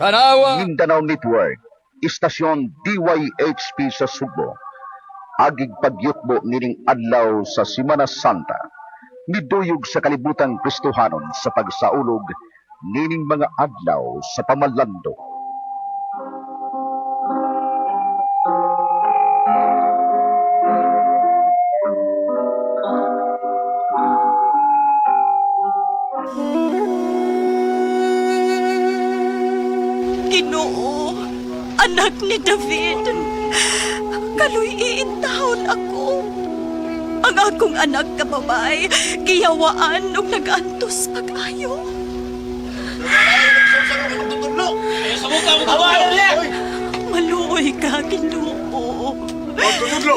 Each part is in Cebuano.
Tanawa! Mindanao Network, Istasyon DYHP sa Sugbo. Agig pagyutbo nining adlaw sa Simana Santa. Miduyog sa kalibutang Kristohanon sa pagsaulog nining mga adlaw sa pamalando. Ginoo, anak ni David, kaloy iintahon ako. Ang akong anak ka babae, giyawaan og nag-antos pag-ayo. Maluoy ka, Ginoo. Pagtutudlo!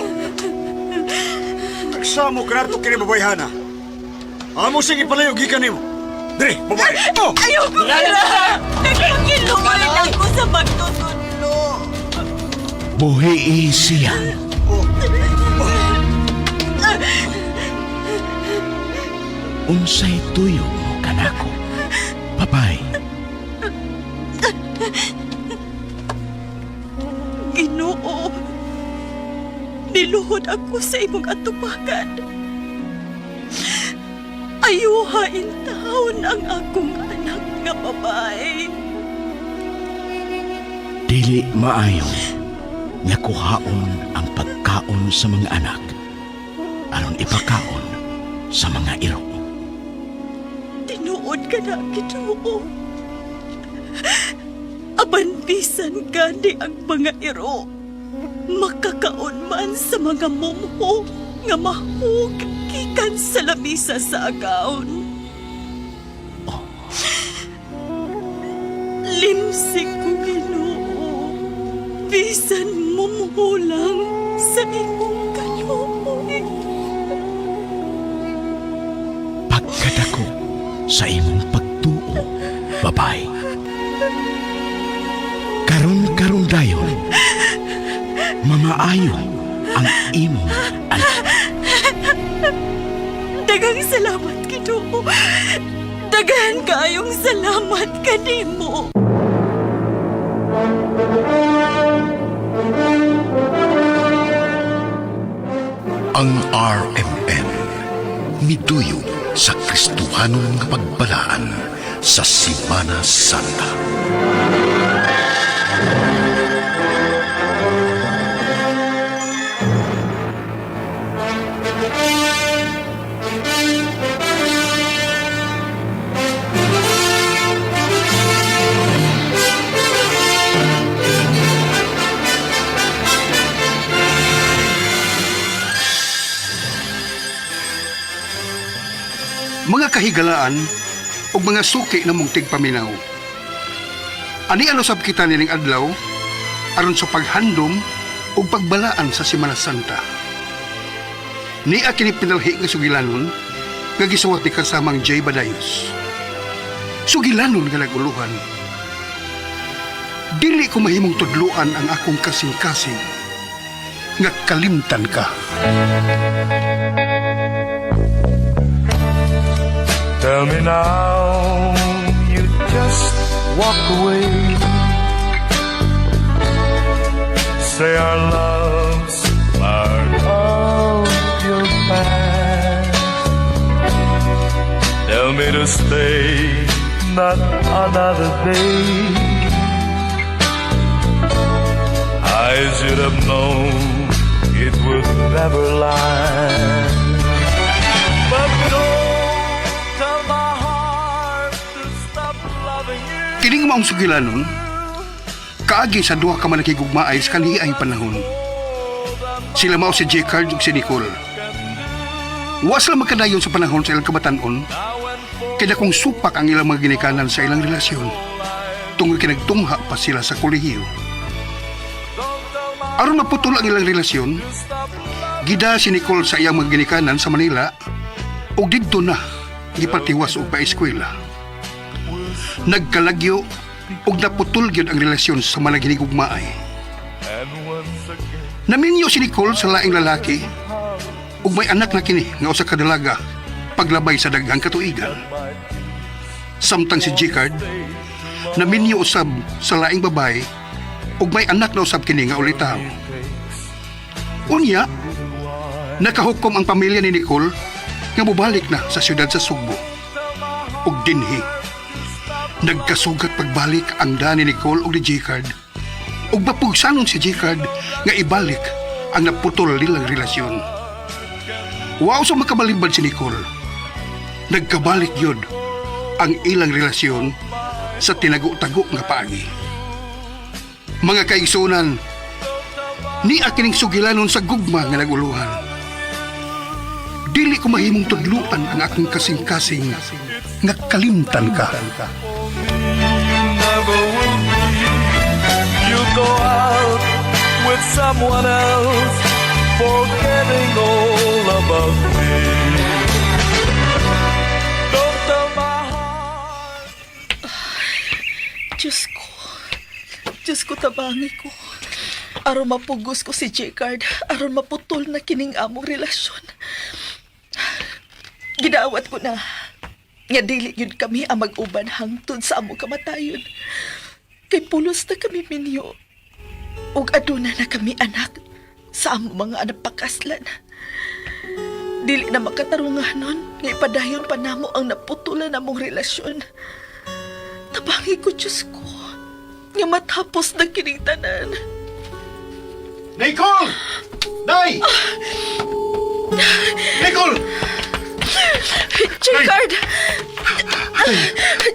Tagsamo ka nato kini babayhana. Amo siyang ipalayo gikan nimo. Dire, babae. Oh! Ayaw ko kira! Nagpakiluoy lang ko sa pagtutudlo. Buhii siya. Unsay tuyo mo kanako? Papay, Ginoo, niluhod ako sa imong atupakan. Ayuha taon ang akong anak nga babae. Dili maayo nga kuhaon ang pagkaon sa mga anak aron ipakaon sa mga iro. Tinuod ka na, Ginoo. Apan bisan gani ang mga iro. Makakaon man sa mga mumho nga mahug gikan sa lamisa sa agaon. Limsik ko, Ginoo. Bisan mumho lang sa imong kaluoy. Pagkadako sa imong pagtuo, babay. Karon-karon dayon, mamaayo ang imong anak. Daghang salamat, Ginoo. Daghan kayong salamat kanimo. Ang RMN miduyog sa Kristohanon nga pagbalaan sa Simana Santa. Mga kahigalaan ug mga suki namong tigpaminaw. Ani ano sab kita nining adlaw aron sa paghandom ug pagbalaan sa Semana Santa. Nia kini pinalhi nga sugilanon nga gisuwat ni kasamang Jay Badayos. Sugilanon nga naguluhan. Dili ko mahimong tudluan ang akong kasing-kasing nga kalimtan ka. Tell me now, you just walk away. Say our love's part of your past. Tell me to stay, not another day. I should have known it would never last. But don't tell my heart to stop loving you. Kining maong sugilanon, kaagi sa duha ka manakigugmaay sa kaniay panahon. Sila mao si J. Card ug si Nicole. Wa sila magkadayon sa panahon sa ilang kabatanon, kaya kung supak ang ilang mga ginikanan sa ilang relasyon, tungod kay nagtungha pa sila sa kolehiyo. Aron maputol ang ilang relasyon, gida si Nicole sa iyang mga ginikanan sa Manila ug didto na gipatiwas og paeskwela. Nagkalagyo ug naputol gyud ang relasyon sa mga hinigugmaay. And once again, Naminyo si Nicole sa laing lalaki ug may anak na kini nga usa ka dalaga paglabay sa daghang katuigan. Samtang si Jicard, Naminyo usab sa laing babae ug may anak na usab kini nga ulitaw. Unya, nakahukom ang pamilya ni Nicole nga mobalik na sa siyudad sa Sugbo. Ug dinhi, nagkasugat pagbalik ang daan ni Nicole ug ni Jicard ug mapugsanon si Jicard nga ibalik ang naputol nilang relasyon. Wa sa makabalibad si Nicole. Nagkabalik yun ang ilang relasyon sa tinago-tago nga paagi. Mga kaigsunan, ni kining sugilanon sa gugma nga naguluhan. Dili ko mahimong tudluan ang akong kasing-kasing nga kalimtan ka. Never will be. You go out with someone else, forgetting all about me. Don't tell my heart. Diyos ko. Diyos ko, tabangi ko. Aron mapugos ko si Jicard. Aron maputol na kining among relasyon. Gidawat ko na nga dili yun kami ang mag-uban hangtod sa among kamatayon. Kay pulos na kami minyo. Ug aduna na kami anak sa among mga anak pakaslan. Dili na makatarunganon nga ipadayon pa namo ang naputulan namong relasyon. Tabangi ko, Diyos ko, nga matapos na kining tanan. Nicole! Day! Nicole! Jicard!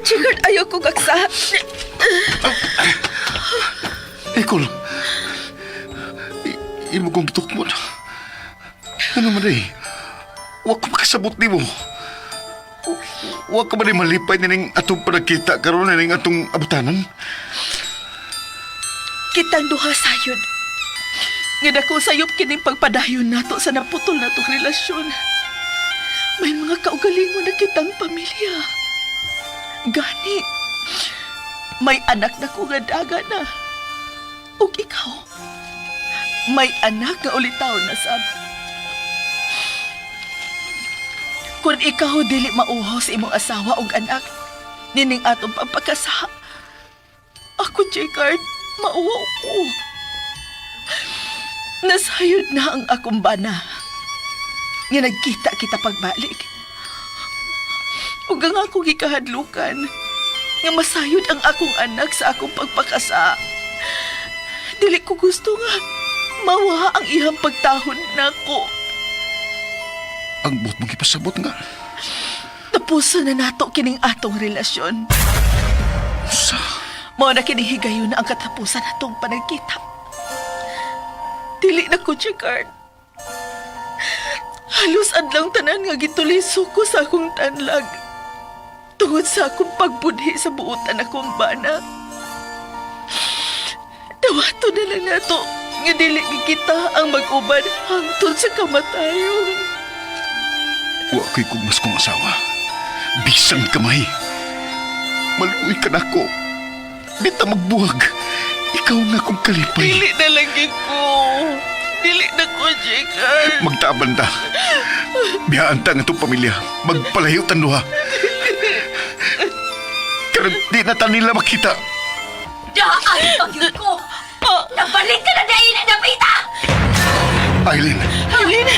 Jicard, ayaw ko gaksa. Nicole! Imo kong gitukmon. Ano man eh? Wa ko makasabot nimo. Wa ka man malipay nining atong panagkita karon nining atong abutanan? Kitang duha sayod. Nga dako sayop kining pagpadayon nato sa naputol natong relasyon. May mga kaugalingon na kitang pamilya. Gani, may anak na ko nga daga na. Ug ikaw, may anak nga ulitaw na sab. Kung ikaw dili mauhaw sa imong asawa ug anak, nining atong pagpakasa. Ako, Jicard, mauhaw ko. Nasayod na ang akong bana. Nga nagkita kita pagbalik. Ug ang akong gikahadlukan, nga masayod ang akong anak sa akong pagpakasa. Dili ko gusto nga mawa ang iyang pagtahod nako. Ang buot mong ipasabot nga. Tapusan na nato kining atong relasyon. Sa Mao na kini higayon na ang katapusan natong panagkita. Dili na ko, Jicard. Halos adlaw tanan nga gituliso ko sa akong tanlag. Tungod sa akong pagbudhi sa buotan akong bana. Dawato na lang nato nga dili kita ang mag-uban hangtod sa kamatayon. Wa ko'y kugmas kong asawa. Bisan kamay. Maluoy ka nako. Di ta magbuwag. Ikaw nga akong kalipay. Dili na lang gyud ko. Dili na ko, Jicard. Magtaaban ta. Biyaan ta ang atong pamilya. Magpalayo tan duha. Karon di na ta nila makita. Daan pa gyud ko! Nabalik ka na dahil na napita! Eileen, Eileen!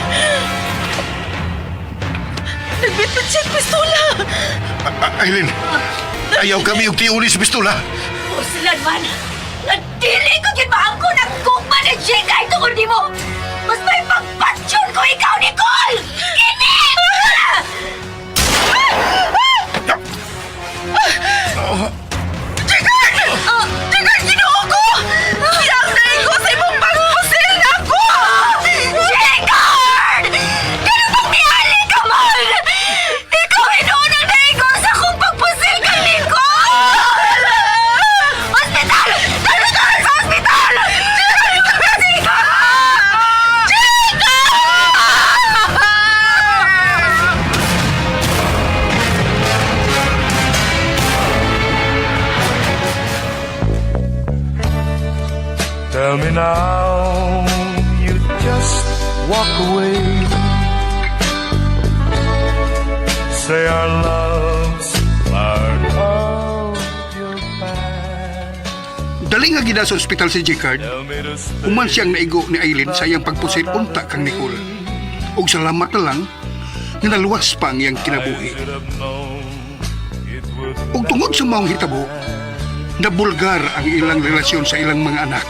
Nagbitbit siya pistola! Eileen, ayaw kami og tiuli sa pistola. Porcelain man! Nagdili ko gyud maangkon ang gugma ni Jigay tungod nimo! Mas may pagpatsyon ko ikaw, Nicole! Kini! Jigard! Jigard, Ginoo ko! Siyang ko sa imong pagpusil nako! Jigard! Gano bang miali ka man? Ikaw hinuon ang naigo sa akong pagpusil kay Nicole! Hospital! Dali sa hospital! Jigard! Jigard! Jigard! Tell me now, you just walk away. Say our love's part of your past. Dali nga gida sa ospital si Jicard, Tell me to stay. human siyang naigo ni Aileen sa iyang pagpusil unta kang Nicole. Ug salamat na lang nga naluwas pa ang iyang kinabuhi. Should have known it would Ug tungod sa maong hitabo, nabulgar ang ilang relasyon sa ilang mga anak.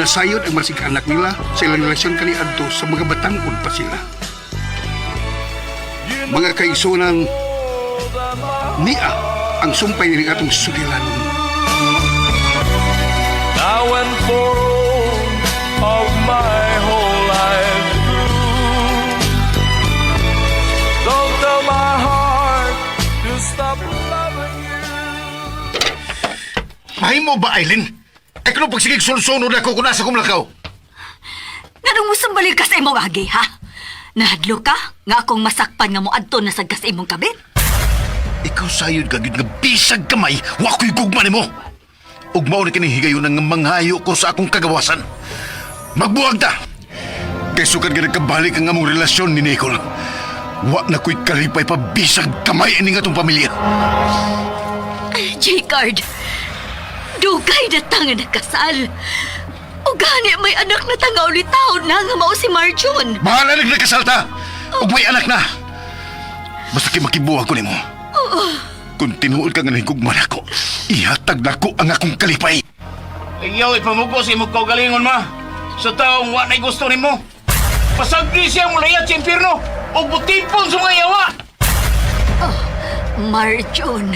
Nasayod ang masig anak nila sa ilang relasyon kaniadto sa mga batangon pa sila. Mga kaigsunan, niya ang sumpay ni atong sugilan. Now and for all of my whole life through. Don't tell my heart to stop loving you. Mahimo ba, Aileen? Ay, kung pagsigig sulsunod ako kung nasa kumlakaw. Nganong mo sambalik ka sa imong agi, ha? Nahadlo ka nga akong masakpan nga moadto na sad ka sa imong kabit? Ikaw sayod ka gyud nga bisag kamay, wa ko'y gugma nimo. Ug mao ni kini higayon nga manghayo ko sa akong kagawasan. Magbuwag ta. Kay sukad ka nagkabalik ang among relasyon ni Nicole. Wa na ko'y kalipay pa bisag kamay ini nga atong pamilya. Jcard, dugay na ta nga nakasal. O gani may anak na tanga ulitaw na nga mao si Marjun. Bahala nag nagkasal ta. Ug may anak na. Basta kay makibuwag ko nimo. Kung tinuod ka nga nahigugma nako, ihatag nako ang akong kalipay. Ayaw ipamugo sa imong kaugalingon ma. Sa taong wa na'y gusto nimo. Pasagdi siya mulayat sa impyerno o butipon sa mga yawa. Marjun,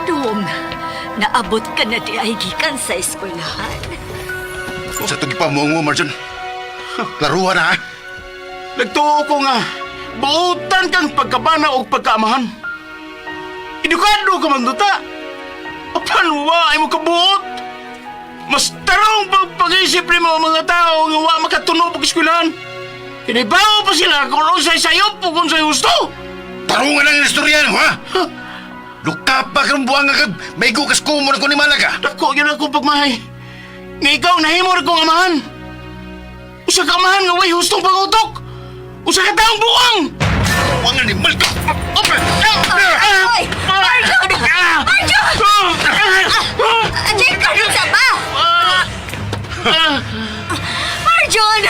dong, naabot ka na di ay gikan sa eskwelahan. Sa itong ipamuong mo, Marjon. Laruhan na, ha? Nagtuo ko nga, buutan kang pagkabana o pagkaamahan. Edukado ka man duta. Apan wa ay mo kabuot. Mas tarong pagpag-isip nimo ang mga tao nga wa makatunog og eskwelahan. Kinibaw pa sila kung unsay sayop o kung unsay husto. Tarungan ang istorya mo, ha? Lukapa ka ng buwang nga kag may gukas kumo na ko ni Malaga. Dako yun akong pagmahay. Nga ikaw nahimo ra kong amahan. Usa ka amahan nga way hustong pangutok. Usa ka taong buang. Buwang ni Malka. Ay! Marjun! Marjun! Jcard, unsa ba? Marjun!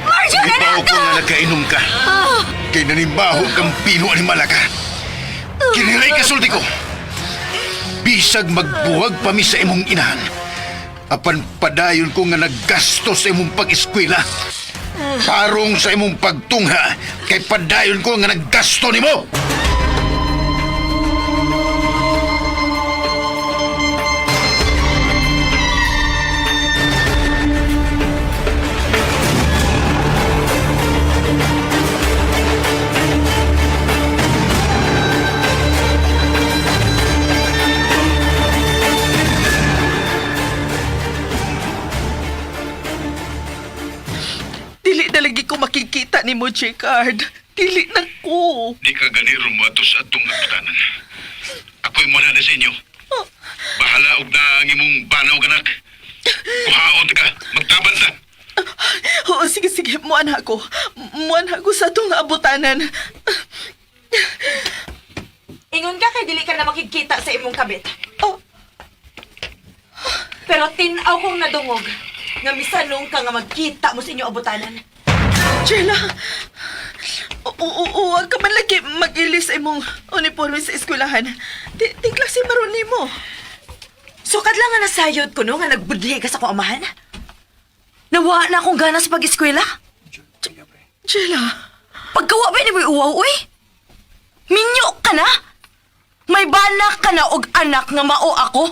Marjun, Ibaw anak! ko nga nagkainom ka. Kay nanimbaho kang pino ni Malaga. Kiniray ka sulti ko. Bisag magbuwag pa mi sa imong inahan. Apan padayon ko nga naggasto sa imong pag-eskwela. Tarong sa imong pagtungha, kay padayon ko nga naggasto nimo. Dili na lagi ko makikita ni mo, Jcard. Dili na ko. Di ka ganiro mo ato sa atong abutanan. Ako'y muna na sa inyo. Bahala og na ang imong banaw ganak. Kuhaon ka, magtaban ta. Oo, sige, sige. Muan ako. Muan ako sa atong abutanan. Ingon ka kay dili ka na makikita sa imong kabit. Oh, Pero tin-aw kong nadungog nga misanong ka nga magkita mo sa inyong abutanan. Jella. Oo, oo, wag ka man lagi mag-ilis sa imong uniforme sa eskwelahan. Di, di klase maron nimo. Sukad lang nga nasayod ko no nga nagbudli ka sa akong amahan. Nawa na akong gana sa pag-eskwela. Jella. Pagkawa ba ni mo'y uwaw, uy? Minyo ka na? May bana ka na og anak nga mao ako?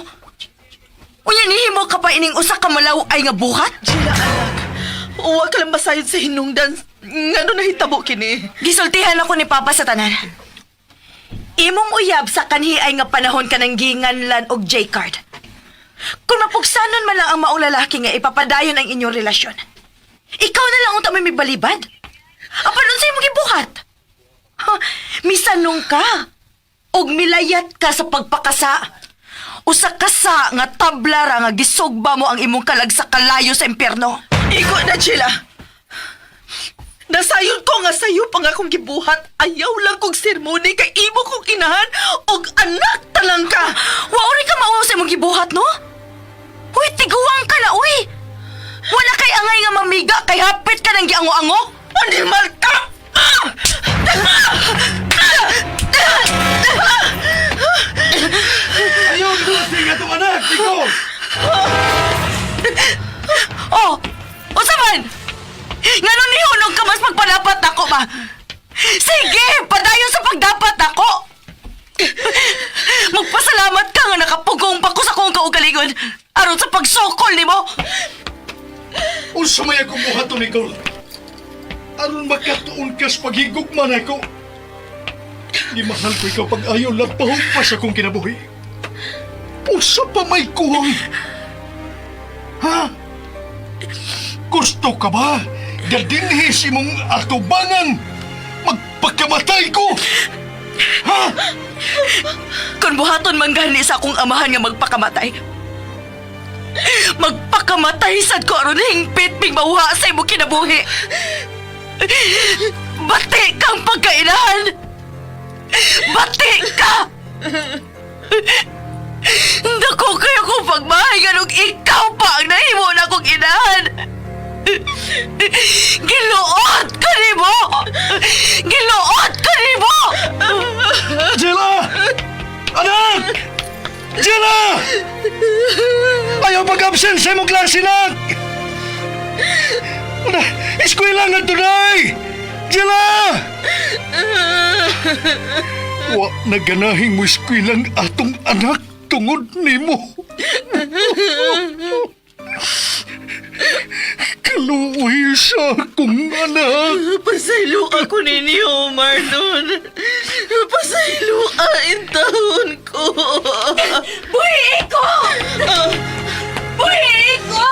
Unya nihimo ka pa ining usa ka malaw ay nga buhat? Jella, anak. Huwag ka lang masayod sa hinungdan. Ngano nahitabo kini? Gisultihan ako ni Papa sa tanan. Imong uyab sa kanhi ay nga panahon ka ng ginganlan og J-card. Kung mapugsanon man lang ang maong lalaki nga ipapadayon ang inyong relasyon. Ikaw na lang unta may mibalibad. Apan unsay imong gibuhat? Ha, misanong ka. Og milayat ka sa pagpakasa. Usa ka sa nga tabla ra nga gisugba mo ang imong kalag sa kalayo sa impyerno. Igo na, Jella. Nasayon ko nga sayo pa nga akong gibuhat. Ayaw lang kong sermoni kay imo kong inahan og anak talang ka. Wa rin ka mauwaw sa imong gibuhat, no? na, uy! Wala kay angay nga mamiga kay hapit ka ng giango-ango? Animal ka! Ayaw, lusing atong anak, Nicole! Oh! Unsa man? Ngano nihunong ka mas magpadapat nako ba? Sige, padayon sa pagdapat nako. Magpasalamat ka nga nakapugong pa ko sa akong kaugalingon aron sa pagsukol nimo. Unsa may akong buhaton, Nicole? Aron makatuon ka sa paghigugma nako. Gimahal ko ikaw pag-ayo labaw pa sa akong kinabuhi. Unsa pa may kuwang? Ha? Gusto ka ba? Gadinhi si mong atubangan! Magpakamatay ko! Ha? Kung buhaton man gani sa akong amahan nga magpakamatay. Magpakamatay sad ko aron hingpit mig mauha sa imong kinabuhi. Bati kang pagkainahan. Bati ka! Dako kayo kong pagmahay ganong ikaw pa ang nahimo na akong inahan. Giluot ko nimo! Giluot ko nimo! Jela! Anak! Jela! Ayaw pag-absent sa imong klase, nak! Una, eskwela nga tunay! Jela! Wa naganahing mo eskwelang atong anak tungod nimo. Kaluoy sa akong anak. Pasaylo ako ninyo, Marlon. Pasaylo ang taon ko. Buhi ko! Buhi ko!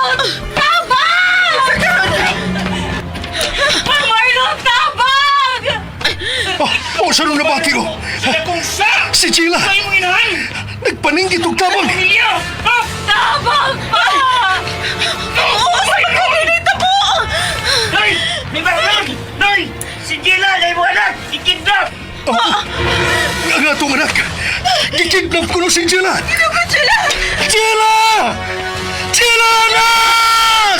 Tabang! Marlon, tabang! Oh, oh saan nung nabati ko? Si Sheila! Sa imong inahan! Nagpaninggit og tabang! Pamilya! Ha? Tabang pa! Oo, sa pagkakinita po! Nay! May barang! Nay! Si Gila, kay mo anak! Ikidnap! Oh, ang atong anak! Gikidnap ko no si Sheila! Sheila! Sheila! Sheila, anak!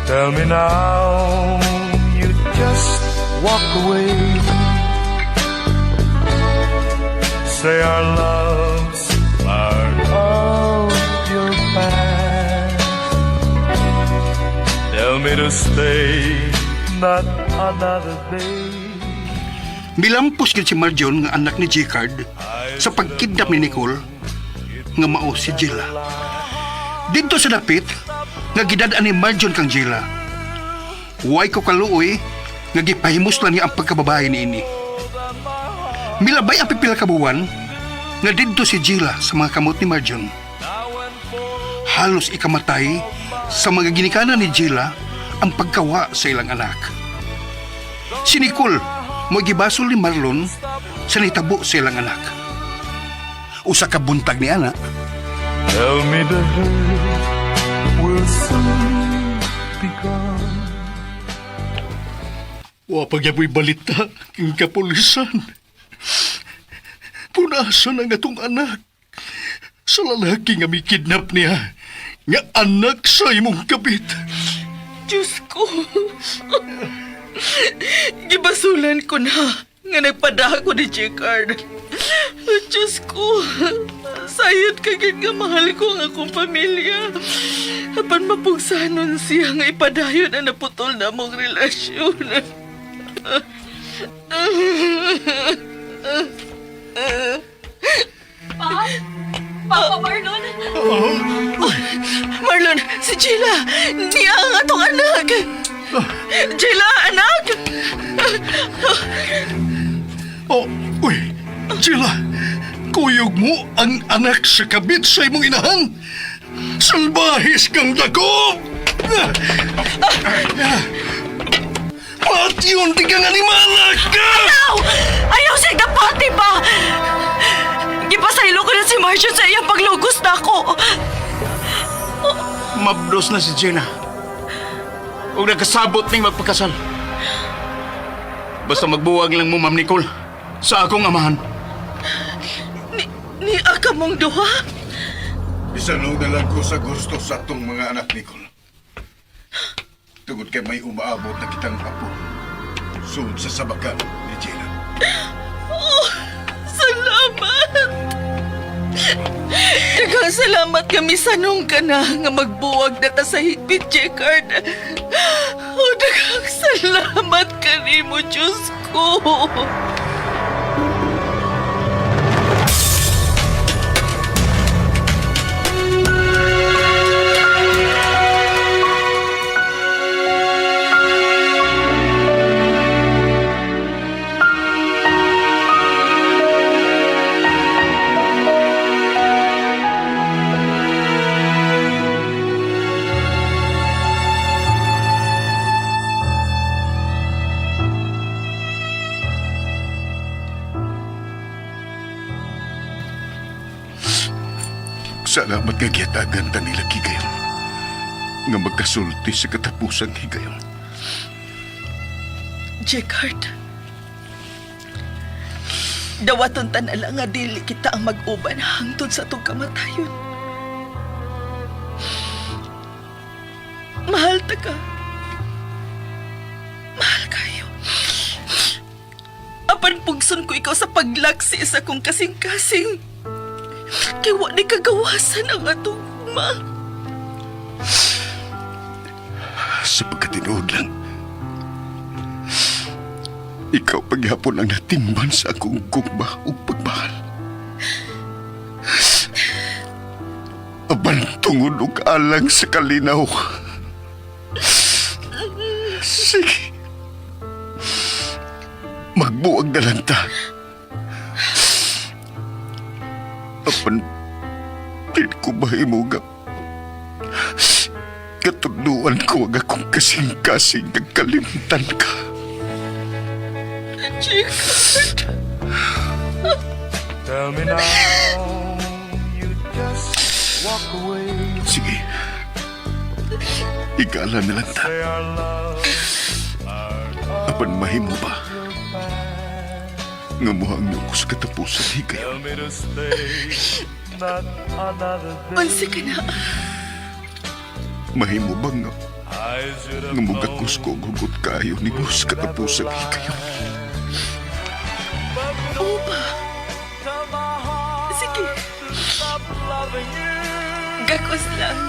Tell me now, you just walk away. Say our love's part of your past. Tell me to stay, not another day. Milampos gid si Marjon nga anak ni Gcard sa pagkidnap ni Nicole nga mao si Jela. Didto sa dapit nga gidad-an ni Marjon kang Jela. Way ko kaluoy nga gipahimuslan niya ang pagkababae niini. Milabay ang pipila ka buwan nga didto si Jela sa mga kamot ni Marjon. Halos ikamatay sa mga ginikanan ni Jela ang pagkawa sa ilang anak. Si Nicole mo gibasol ni Marlon sa nitabo sa ilang anak. Usa ka buntag ni ana, Tell me the hurt will soon be gone. Wa pagyaboy balita king kapulisan. Punasan ang atong anak sa lalaki nga mikidnap niya nga anak sa imong kabit. Diyos ko. Gibasulan ko na nga nagpadako ni Jicard. Diyos ko. Sayot ka gid nga mahal ko ang akong pamilya. Apan mapugsanon siya nga ipadayon ang naputol na mong relasyon. Pa? Papa Marlon? Marlon, si Sheila! Niya ang atong anak! Sheila, anak! Oh, uy, Sheila, kuyog mo ang anak sa kabit sa imong inahan. Salbahis kang dako! Pat yun, di kang animala ka! Ayaw! Ayaw siya dapati pa! Gipasaylo ko na si Marcia sa iyang paglugos na ako. Mabdos na si Gina. Huwag nagkasabot ning magpakasal. Basta magbuwag lang mo, Ma'am Nicole. Sa akong amahan. Ni aka mong duha? Bisan na lang ko sa gusto sa atong mga anak, Nicole. Tungod kay may umaabot na kitang apo. Sud sa sabakan ni Gina. Oh, salamat! Daghang salamat kami sanong ka na nga magbuwag na ta sa higpit, Jekard. Oh, daghang salamat kanimo, Diyos ko. Salamat nga gihatagan ta nila higayon. Nga magkasulti sa katapusan higayon. Jekard, dawaton ta na lang nga dili kita ang mag-uban hangtod sa atong kamatayon. Mahal ta ka. Mahal kayo. Apan pugson ko ikaw sa paglaksi sa akong kasing-kasing. Kay wa ni kagawasan ang atong ma. Sa pagkatinuod lang. Ikaw paghapon ang natimban sa akong gugma ug pagmahal. Apan tungod og alang sa kalinaw. Sige. Magbuwag na lang ta. Apan, di ko mahimo nga katudluan ko ang akong kasing-kasing kagkalimtan ka. Jekard. Tell me now, you just walk away. Sige. Igala na lang ta. Say our love, Apan mahimo ba? Nga muhang ko sa katapusan higayon. tell me to stay, not another day. Unsa ka na? Mahimo ba nga I should have nga mugakos ko ang hugot kayo ni mo sa katapusan higayon? Oo ba? tell my heart Sige. to stop loving you. Gakos lang.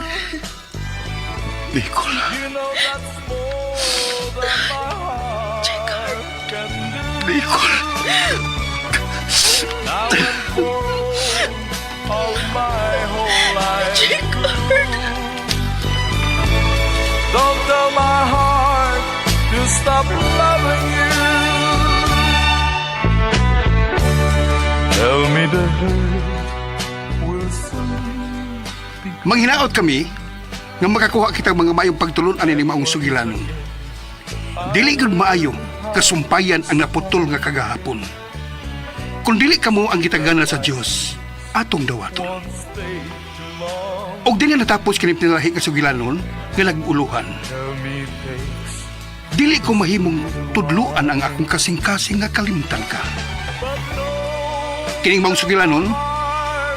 Nicole, You know that's more than my heart Jekard. can do. Nicole. Now and for all my whole life. Jekard. Don't tell my heart to stop loving you. Tell me the hurt will soon be Manghinaot kami nga makakuha kita mga maayong pagtulon-an ini maong sugilanon. Dili gud maayo kasumpayan ang naputol nga kagahapon. Kung dili kamo ang gitagana sa Dios, atong dawaton. won't stay too long. Og di na natapos kini pinalahi nga sugilanon nga nag-uluhan. Tell me takes Dili ko mahimong tudluan ang akong kasing-kasing nga kalimtan ka. Kining maong sugilanon,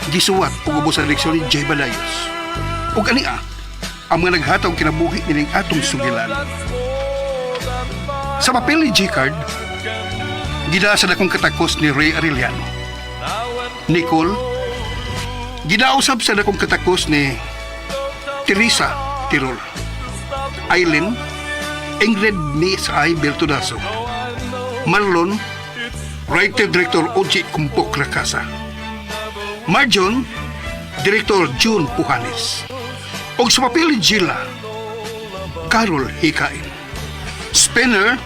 gisuwat ug ubos sa direksyon ni Jay Balayos. Ug ani ang mga naghatag kinabuhi nining atong sugilanon. Sa papel ni G-Card, gida sa dakong katakos ni Ray Arellano. Nicole, gidausab sa dakong katakos ni Teresa Tirol. Eileen, Ingrid Miss I. Bertudaso. Marlon, Writer-Director Oji Kumpok Rakasa. Marjon, Director June Pujanes. Og sa papel ni Gila, Carol Hikain. Spinner,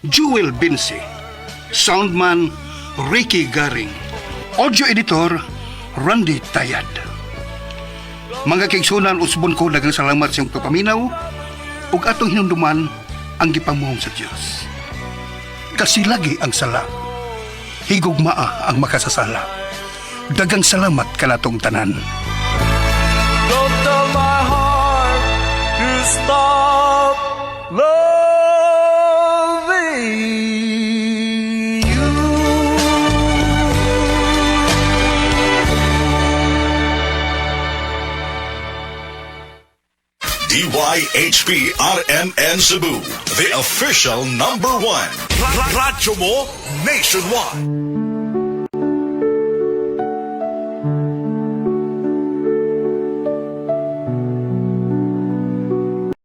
Jewel Binsi. Soundman, Ricky Garing. Audio Editor, Randy Tayad. Mga kaigsunan, usbon ko daghang salamat sa iyong pagpaminaw ug atong hinumduman ang gipamuhong sa Dios. Kasi lagi ang sala, higugmaa ang makasasala. Dagang salamat kanatong tanan. Don't tell my heart to stop loving. DYHP RMN Cebu, the official number one. Radyo mo nationwide.